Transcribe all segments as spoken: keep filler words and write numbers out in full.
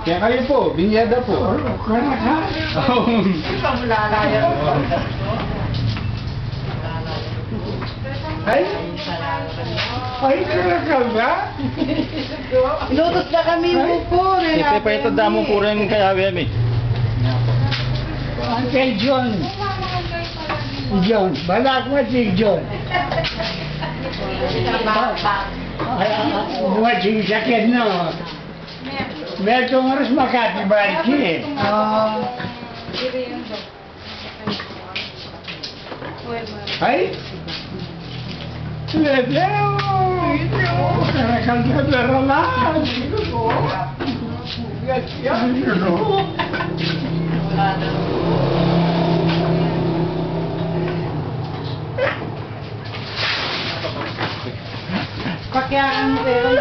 Kaya kayo po, binyada po. Ay, ay, talaga ba? Inutos na kami mo po, Renato. Ito pa ito, damo po rin kaya, Wemi. Ang kay John. John, bala ko si John. Ay, ay, ay, buwan si sakit na. Medyo oras makatibay ki. Ah. Ay? Lebe, oh. Talagang kadaralan. Yan, yan, ano? Pakialam mo kayo.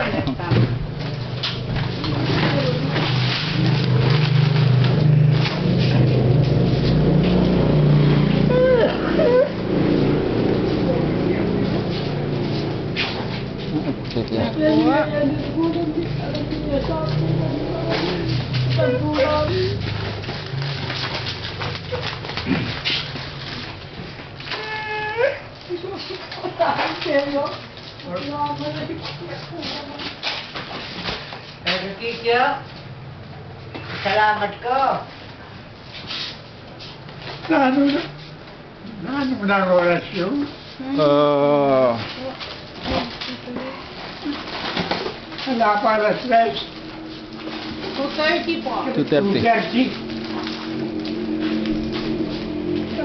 Salamat ko. Nanu na? Nanu na oras yu? Ah. Ala pa alas tres. Two thirty po. Two thirty. Two thirty.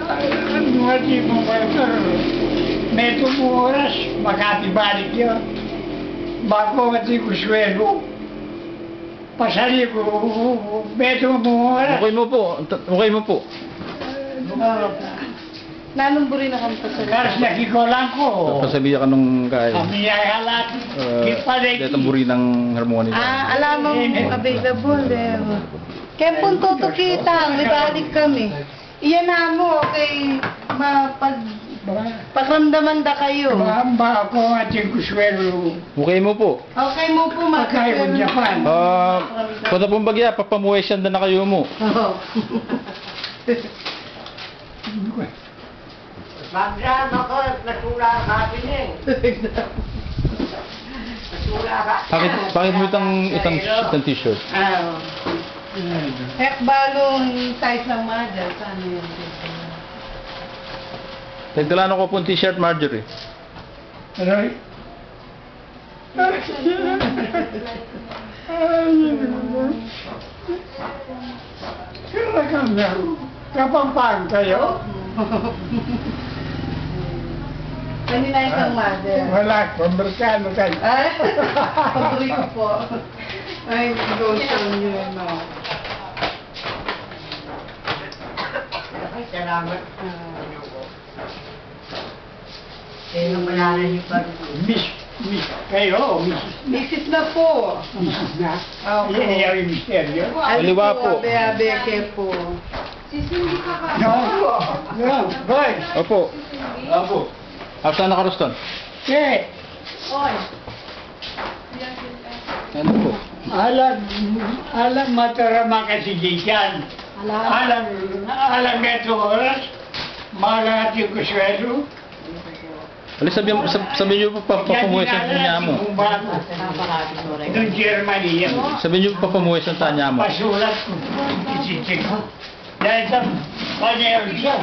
Ay, ano nga di mo, Pastor? Medyo mo oras, makatibalik ya. Bako nga di ko swelo. Pasali ko, medyo mo oras. Okay mo po. Okay mo po. Ah. Nanung buri na kami pasali. Karas na kikolan ko. Pasali ka nung kaya. Kami ay halat. Eh, Kipalay. Detang buri ng harmonica. Ah, alam mo, available, eh. Kaya punto to kita, may balik kami. Iyan na mo, okay, mapag-, pakiramdaman da kayo. Ba, ba ako ating kuswelo. Okay mo po. Okay mo po, Pagkayo magkaswelo. Japan. Ah, kada pong bagya, papamuwesan da na kayo mo. Oo. Magdam ako, nasula ka din eh. Nasula ka. Bakit, bakit mo itang, itang, itang t-shirt? Ah, oo. Hek, balong size ng mother, saan yun? Tagdalan ako pong t-shirt, Marjorie. Aray. Ay, talagang Kapampangan kayo? Kanina isang mother. Wala, Amerikano kayo. Ah, pabrik po. Ay, negosyo niyo, no? Ay, salamat. Ah. Kayo ang pangalan niyo pa rin. Miss, Miss, kayo, Missus na. Missus na po. Missus na? Opo. Yan, yan yung misteryo. Kaliwa po. Abe, abe, ke po. Si Cindy pa ba? No, no, boy. Opo. Opo. Asa na karuston? Ke. Oy. Ano po? Alam, alam, matara makasigitan. Alam. Alam, alam, ito oras. Malati ko sweldo. Ali, sabi, sab-, sabi niyo po, pa, papamuwesan po niya mo. Nung Germany yan. Sabi niyo po, papamuwesan ta niya mo. Pasulat ko. Isitik ko. Dahil sa kanya yun siya.